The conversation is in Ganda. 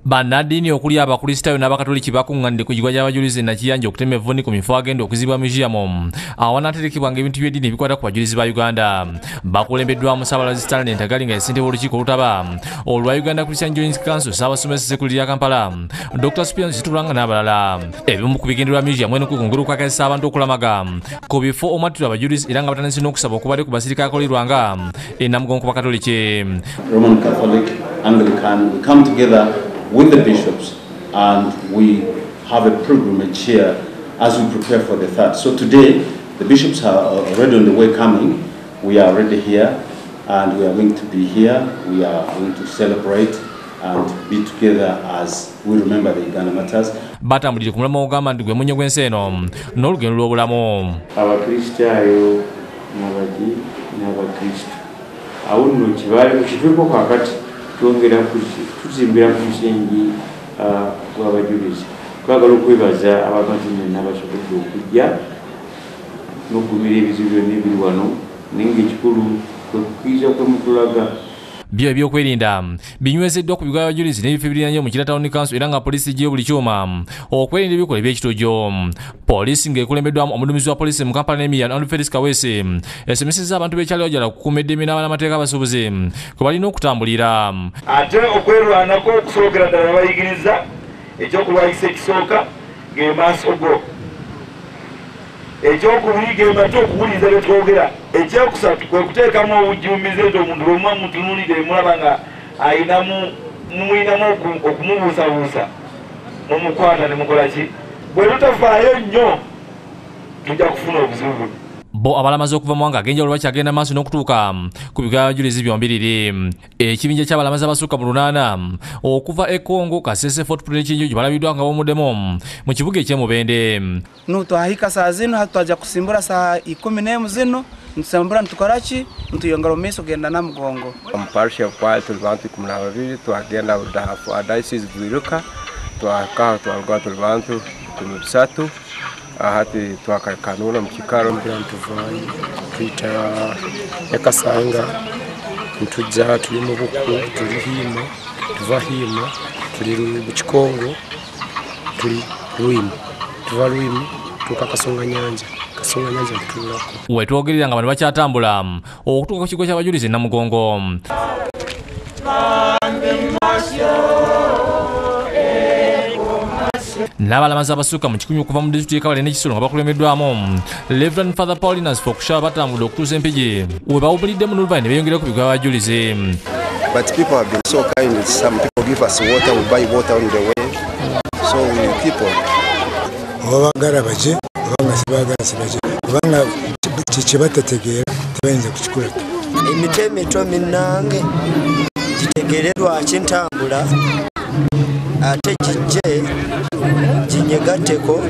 Bannaddiini okuli Abakristaayo n'Abakatoliki bakuŋŋaanidde ku kigwa ky'abajulizi e Nakiyanja okutema evvuuni ku mifo agenda okuzibwa museum awanaaterekebwanga ebintu by'eddiini ebikwata ku bajulizi ba Uganda. Bakulembeddwamu Ssaabalamuzi Stanley Ntagali nga ye ssentebe w'olukiiko olutaba olwa Uganda Christian Joint Council, Ssaabasomesa Ssekuli lya Kampala Dr. Spion Situlanga n'abalala. Ebimu ku bigendererwa museum eno kwe kwongera okwagazisa abantu okulamaga ku bifo omwattirwa abajulizi era nga batandise n'okusaba okubadde ku basirika akolerwanga e Namugongo ku Bakatoliki. Roman Catholic, Anglican, we come together with the bishops and we have a pilgrimage here as we prepare for the third. So today, the bishops are already on the way coming. We are already here and we are going to be here. We are going to celebrate and be together as we remember the Uganda Martyrs. Batambulidde ku mulamwa ogugamba nti gwe munnyo gw'ensi eno n'olugendo lw'obulamu. Abakristaayo n'Abakristo. Awo nno kibaali kituuko kaakati twongera tuzimbira ku musingi gw'abajulizi. Twagala okwebaza abamazima n'abasobodde okujja n'okugumira ebizibu byonna ebiri wano, naye ng'ekikulu kwe kukkiriza kwe mutulaga. Byo ebyokwerinda binywezeddwa ku bigwa by'abajulizi n'ebifo ebiriraanye mu Kira Town Council era nga poliisi eggyeyo buli kyuma okwerinda ebikolwa eby'ekitujjo. Poliisi ng'ekulembeddwamu omuduumizi wa poliisi mu Kampala n'Emiyano Andrew Felix Kaweesi esomesezza abantu b'ekyalo Wajala okukuuma eddembe n'abannamateeka abasuubuzi kwe balina okutambulira. Ate okwerwanako okusookera ddala babayigiriza ekyokulwanyisa ekisooka ge maaso go, ekyokubiri ge matu okuwuliriza bye twogera, ekyokusatu kwe kuteekamu obujjuumize nti omuntu bwe muba mutunuulidde mulaba nga ayinamu muyinamu okumubuusabuusa mumukwata ne mukola ki? Bwe tutafaayo nnyo tujja kufuna obuzibu buno. Bo abalamazi okuva mu mawanga ag'enjawulo bakyagenda maaso n'okutuuka ku bigo by'abajulizi byombiriri. Ekibinja ky'abalamazi abasukka mu 8 okuva e Congo, Kasese, Fort Portal ne Kinjuju balabiddwa nga bawumuddemu mu kibuga eky'e Mubende. Nutwahika saa zino hatwaja kusimbura saa 11 zino ntusambura ntukoraki ntuyongera omu maiso genda Namugongo. Omu parish ya tuli bantu 12 twagenda diocese Bwiruka twakaha twaruga tuli bantu 13 hati twakakanula mu kikaro ntuvayo twita Nyakasanga ntujja tuli mu Buku tuli Hima tuva Hima tuli Bukikongo tuli Lwimu tuva Lwimu tuka Kasonga Nyanja Kasonga Nyanja ntulako. Wetwogerera nga bano bakyatambula okutuuka ku kigo ky'abajulizi e Namugongo. N'abalamazi abasukka mu 100 okuva mu disitulikiti y'e Kabale ne Kisolo nga bakulembeddwamu Reverend Father Paulinus Fokusha batambudde okutuusa Mpigi we bawumuliddemu n'oluvannyuma ne beeyongera ku bigo by'abajulizi. But people have been so kind. Some people give us water, we buy water on the way. So we keep on. Oba baagala baje, obanga sibaagala sibaje. Kubanga kye batategeera tebayinza kukikola. Emiti emito minnange gitegeere lwaki ntambula ate gijje ginyegatteko.